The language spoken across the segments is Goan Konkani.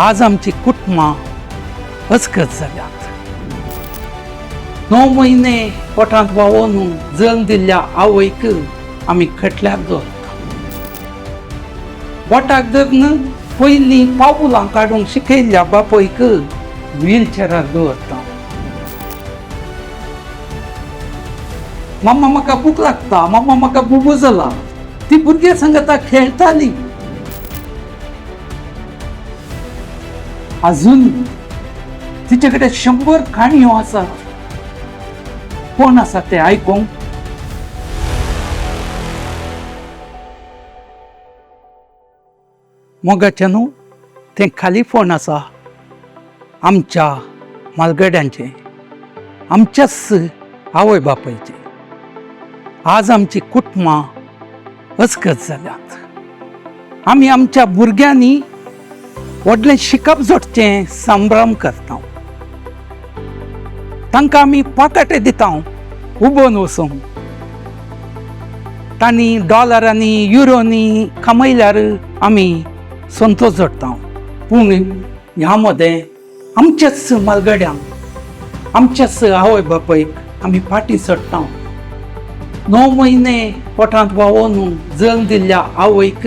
आज आमची कुटुंबां अस्कत जाल्यात. 9 म्हयने पोटांत व्हांवोवन जल्म दिल्ल्या आवयक आमी खटल्याक दवरता. बोटाक धरून पयलीं पावलां काडूंक शिकयल्ल्या बापयक व्हीलचेरार दवरता. मम्मा म्हाका भूक लागता, मम्मा म्हाका बुबू जाला. ती भुरग्यां सांगता खेळटाली. अजून तिचे कडेन 100 काणयो आसात. कोण आसा ते आयकूंक? मोगाचें न्हू तें खालीफोन आसा आमच्या म्हालगड्यांचें, आमच्याच आवय बापायचें. आज आमची कुटुंबां अस्कत जाल्यात. आमी आमच्या भुरग्यांनी व्हडलें शिकप जोडचें संभ्रम करता. तांकां आमी पाकाटे दिता उबोन वचूंक. तांणी डॉलरांनी युरोनी कमयल्यार आमी संतोश जोडटा. पूण ह्या मदें आमच्याच म्हालगड्यांक, आमच्याच आवय बापायक आमी फाटीं सोडटा. 9 म्हयने पोटांत व्हांवोवन जल्म दिल्ल्या आवयक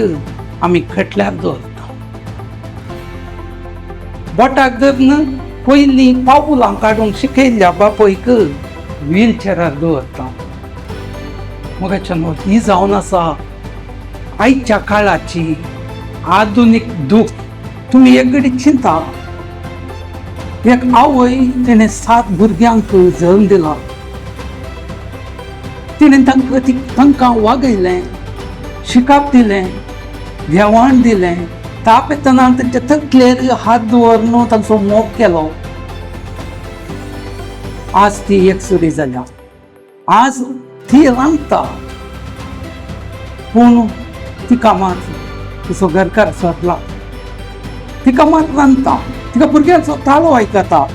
आमी खटल्याक दवरता. बोटाक धरून पयलीं पावलां काडूंक शिकयल्ल्या बापयक व्हीलचेरार दवरता. मोगाच्यान ही जावन आसा आयच्या काळाची आधुनीक दूख. तुमी एक घडी चिंता, एक आवय तिणें 7 भुरग्यांक जल्म दिला. तिणें तांकां वागयलें, शिकप दिलें, जेवण दिलें. ताप येतना तांच्या तकलेर हात दवरून तांचो मोग केलो. आज ती एकसुरी जाल्या. आज ती रांदता, पूण तिका मात तिचो घरकार सोदला. तिका मात रांदता, तिका भुरग्यांचो ताळो आयकता.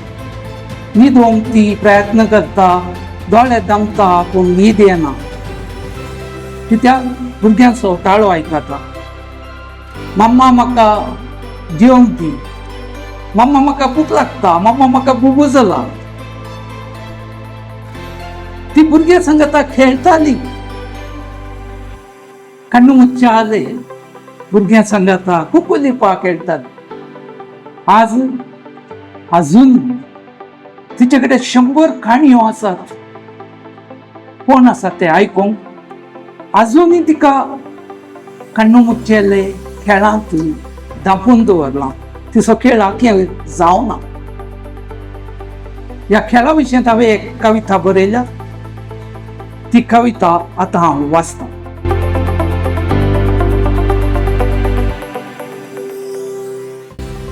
न्हिदोवंक ती प्रयत्न करता, दोळे दमता, पूण न्हीद येना. कित्याक भुरग्यांचो ताळो आयकता. मम्मा म्हाका जेवंक दी, मम्मा म्हाका भूक लागता, मम्मा म्हाका बुबू जाला. ती भुरग्यां सांगता खेळटाली. कण्णू मुच्चाले भुरग्यां सांगता कुकुलिपा खेळटाली. आज अजून तिचे कडेन 100 काणयो आसात. कोण आसा ते आयकूंक? अजूनय तिका कण्णू मुच्चेले खेळांत धांपून दवरलां. तिचो खेळ आख्खे जावना. ह्या खेळा विशयांत हांवें एक कविता बरयल्या. ती कविता आतां हांव वाचतां.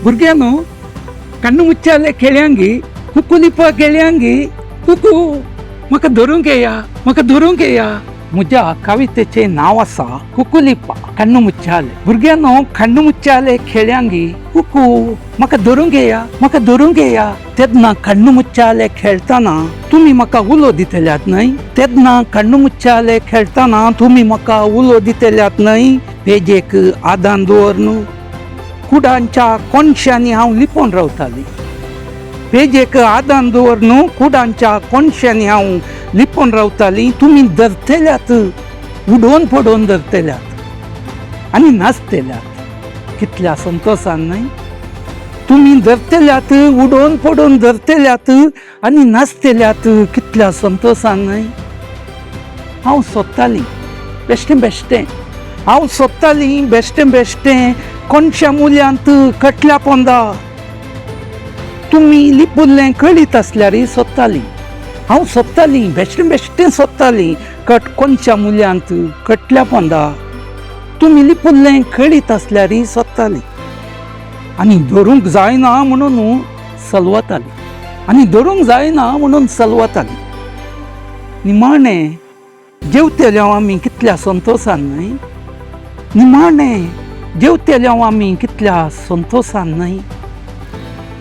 भुरग्यांनो, कण्णू मुच्चाले खेळयांगी, कुकुलिपा खेळयांगी, कुकू म्हाका धरूंक येया, म्हाका धरूंक येया. म्हज्या कवितेचें नांव आसा कुकुलिपा कण्णू मुच्चाले. भुरग्यांनो, कण्णू मुच्चाले खेळयांगी, कुकू म्हाका धरूंक येया, म्हाका धरूंक येया. तेन्ना कण्णू मुच्चाले खेळटना तुमी म्हाका उलो दितल्यात न्हय. तेन्ना कण्णू मुच्चाले खेळटना तुमी म्हाका उलो दितल्यात न्हय. पेजेक आदान दवरून कुडांच्या कोनशांनी हांव लिपोवन रावताली. पेजेक आदान दवरून कुडांच्या कोनशांनी हांव लिपोवन रावताली. तुमी धरतल्यात, उडोवन पडोवन धरतल्यात आनी नाचतल्यात कितल्या संतोशान न्हय. तुमी धरतल्यात, उडोवन पडोवन धरतल्यात आनी नाचतल्यात कितल्या संतोशान न्हय. हांव सोदताली बेश्टें बेश्टें, हांव सोदताली बेश्टें बेश्टें कोनशा मुल्यांत कटल्या पोंदा. तुमी लिपुल्लें कळीत आसल्यार सोदताली. हांव सोदताली बेश्टें बेश्टें सोदताली कट कोनशा मुल्यांत कटल्या पोंदा. तुमी लिपुल्लें कळीत आसल्यार सोदताली. आनी धरूंक जायना म्हणून सलवताली, आनी धरूंक जायना म्हणून सलवताली. निमाणें जेवतले आमी कितल्या संतोशान न्हय. निमाणें जेवतले आमी कितल्या संतोशान न्हय.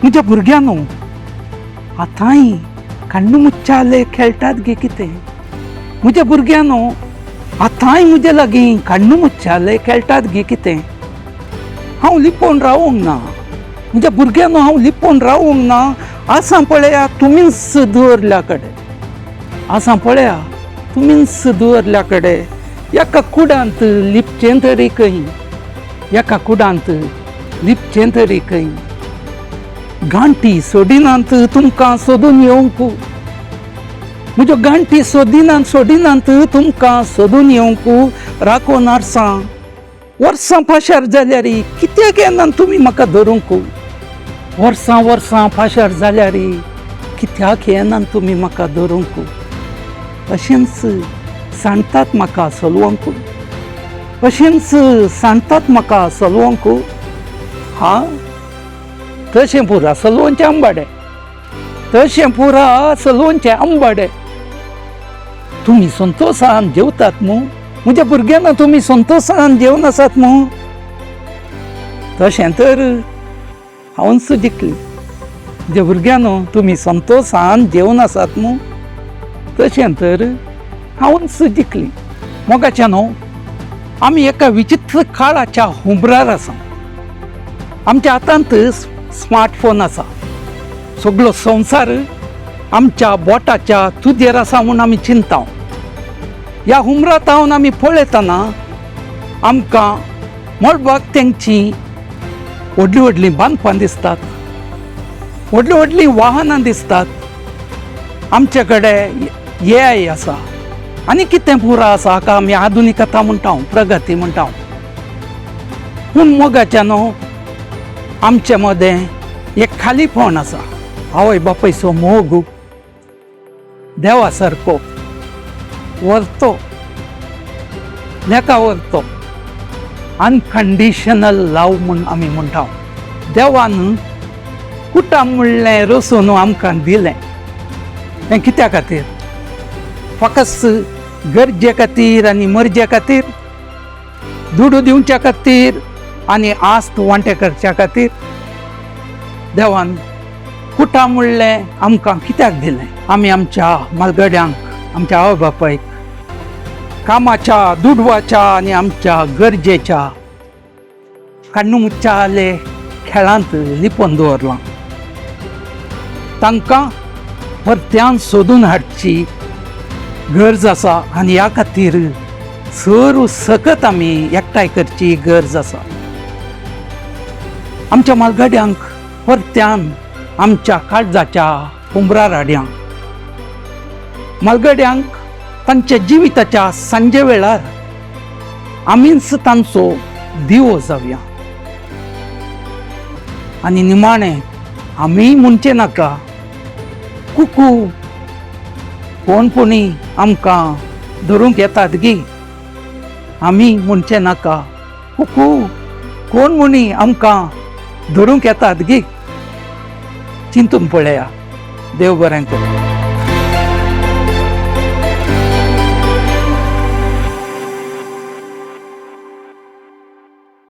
म्हज्या भुरग्यांनो, आतांय कण्णू मुच्चाले खेळटात गे कितें. म्हज्या भुरग्यांनो, आतांय म्हजे लागीं कण्णू मुच्चाले खेळटात गे कितें. हांव लिपोवन रावोंक ना, म्हज्या भुरग्यांनो हांव लिपोवन रावूंक ना. आसा पळया तुमीच दवरल्या कडेन, आसा पळया तुमीच दवरल्या कडेन. एका कुडांत लिपचें तरी खंय, एका कुडांत लिपचें तरी खंय. गांठी सोडिनात तुमकां सोदून येवंक, म्हज्यो गांठी सोदिनात सोडिनात तुमकां सोदून येवंक. राखोन आरसां वर्सां पाशार जाल्यार कित्याक येनात तुमी म्हाका धरूंक? वर्सां वर्सां पाशार जाल्यार कित्याक येनात तुमी म्हाका धरूंक? अशेंच सांगतात म्हाका सलवंक, अशेंच सांगतात म्हाका सलवंक. हा तशें पुरा सलवंचे आंबाडे, तशें पुरा सलवंचे आंबाडे. तुमी संतोशान जेवतात मू म्हज्या भुरग्यांना, तुमी संतोशान जेवन आसात मू? तशें तर हांवूच जिखली. म्हज्या भुरग्यांनो तुमी संतोशान जेवन आसात मू? तशें तर हांवूच जिखली. मोगाच्या न्हू, आमी एका विचित्र काळाच्या हुंबरार आसा. आमच्या हातांत स्मार्टफोन आसा, सगळो संवसार आमच्या बोटाच्या तुजेर आसा म्हूण आमी चिंता. ह्या हुमरात आमी पळयतना आमकां मळबाक तेंची व्हडलीं व्हडलीं बांदपां दिसतात, व्हडलीं व्हडलीं वाहनां दिसतात. आमचे कडेन ए I आसा आनी कितें पुरो आसा, हाका आमी आधुनिकता म्हणटा, प्रगती म्हणटा. पूण मोगाच्या न्हू, आमचे मदें एक खालीपण आसा. आवय बापायचो मोग देवा सारको व्हरतो, लेका व्हरतो. अनकंडिशनल लव म्हूण आमी म्हणटा. देवान कुटां म्हणलें रसून आमकां दिलें हें कित्या खातीर? फकत गरजे खातीर आनी मर्जे खातीर, दुडू दिवच्या खातीर आनी आस्त वांटे करच्या खातीर देवान कुटां म्हणलें आमकां कित्याक दिलें? आमी आमच्या मालगड्यांक, आमच्या आवय बापायक कामाच्या, दुडवाच्या आनी आमच्या गरजेच्या कण्णुमुच्चाले खेळांत लिपोवन दवरलां. तांकां परत्यान सोदून हाडची गरज आसा आनी ह्या खातीर सर सकत आमी एकठांय करची गरज आसा. आमच्या मालगाड्यांक परत्यान आमच्या काळजाच्या हुंबरार हाडया. मालगड्यांक तांच्या जिविताच्या सांजे वेळार आमीच तांचो दिवो जावया. आनी निमाणें आमी म्हणचें नाका, कुकू कोण पुणी आमकां धरूंक येतात गी. आमी म्हणचें नाका, कुकू कोण म्हणी आमकां धरूंक येतात गी. चिंतून पळया. देव बरें करूं.